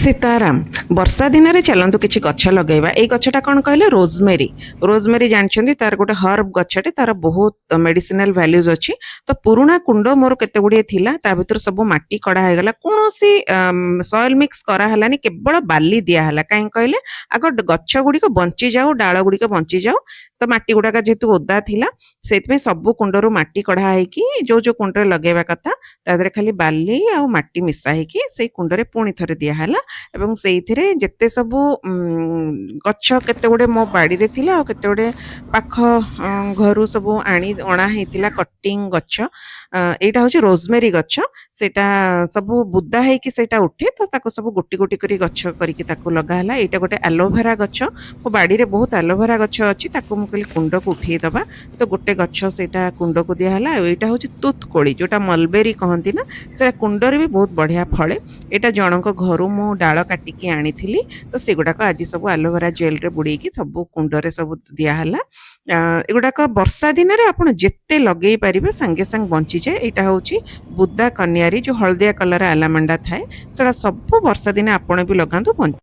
ସୀତାରାମ। ବର୍ଷା ଦିନରେ ଚାଲନ୍ତୁ କିଛି ଗଛ ଲଗେଇବା। ଏଇ ଗଛଟା କ'ଣ କହିଲେ? ରୋଜମେରୀ। ରୋଜମେରୀ ଜାଣିଛନ୍ତି, ତାର ଗୋଟେ ହର୍ବ ଗଛଟେ, ତାର ବହୁତ ମେଡିସିନାଲ ଭ୍ୟାଲ୍ୟୁଜ ଅଛି। ତ ପୁରୁଣା କୁଣ୍ଡ ମୋର କେତେ ଗୁଡ଼ିଏ ଥିଲା, ତା ଭିତରୁ ସବୁ ମାଟି କଢ଼ା ହେଇଗଲା। କୌଣସି ସଏଲ ମିକ୍ସ କରାହେଲାନି, କେବଳ ବାଲି ଦିଆହେଲା। କାହିଁକି କହିଲେ, ଆଗ ଗଛ ଗୁଡ଼ିକ ବଞ୍ଚିଯାଉ, ଡାଳ ଗୁଡ଼ିକ ବଞ୍ଚିଯାଉ। ତ ମାଟି ଗୁଡ଼ାକ ଯେହେତୁ ଓଦା ଥିଲା, ସେଇଥିପାଇଁ ସବୁ କୁଣ୍ଡରୁ ମାଟି କଢ଼ା ହେଇକି ଯୋଉ ଯୋଉ କୁଣ୍ଡରେ ଲଗେଇବା କଥା, ତା ଦେହରେ ଖାଲି ବାଲି ଆଉ ମାଟି ମିଶା ହେଇକି ସେଇ କୁଣ୍ଡରେ ପୁଣି ଥରେ ଦିଆହେଲା। ଏବଂ ସେଇଥିରେ ଯେତେ ସବୁ ଗଛ କେତେ ଗୁଡ଼ିଏ ମୋ ବାଡ଼ିରେ ଥିଲା ଆଉ କେତେ ଗୁଡ଼ିଏ ପାଖ ଘରୁ ସବୁ ଅଣା ହେଇଥିଲା କଟିଂ ଗଛ। ଏଇଟା ହଉଛି ରୋଜମେରୀ ଗଛ। ସେଇଟା ସବୁ ବୁଦା ହେଇକି ସେଇଟା ଉଠେ। ତ ତାକୁ ସବୁ ଗୋଟି ଗୋଟି କରି ଗଛ କରିକି ତାକୁ ଲଗା ହେଲା। ଏଇଟା ଗୋଟେ ଆଲୋଭେରା ଗଛ। ମୋ ବାଡ଼ିରେ ବହୁତ ଆଲୋଭେରା ଗଛ ଅଛି। ତାକୁ ମୁଁ କହିଲି କୁଣ୍ଡକୁ ଉଠେଇ ଦବା। ତ ଗୋଟେ ଗଛ ସେଇଟା କୁଣ୍ଡକୁ ଦିଆହେଲା। ଆଉ ଏଇଟା ହଉଛି ତୁତ କୋଳି, ଯୋଉଟା ମଲବେରୀ କହନ୍ତି ନା, ସେଇଟା କୁଣ୍ଡରେ ବି ବହୁତ ବଢିଆ ଫଳେ। ଏଇଟା ଜଣଙ୍କ ଘରୁ ମୁଁ ଡାଳ କାଟିକି ଆଣିଥିଲି। ତ ସେଗୁଡାକ ଆଜି ସବୁ ଆଲୋଭେରା ଜେଲରେ ବୁଡେଇକି ସବୁ କୁଣ୍ଡରେ ସବୁ ଦିଆହେଲା। ଏଗୁଡାକ ବର୍ଷା ଦିନରେ ଆପଣ ଯେତେ ଲଗେଇ ପାରିବେ, ସାଙ୍ଗେ ସାଙ୍ଗେ ବଞ୍ଚିଯାଏ। ଏଇଟା ହଉଛି ବୁଦା କନିଆରୀ, ଯୋଉ ହଳଦିଆ କଲର ଆଲାମାଣ୍ଡା ଥାଏ। ସେଟା ସବୁ ବର୍ଷା ଦିନେ ଆପଣ ବି ଲଗାନ୍ତୁ, ବଞ୍ଚି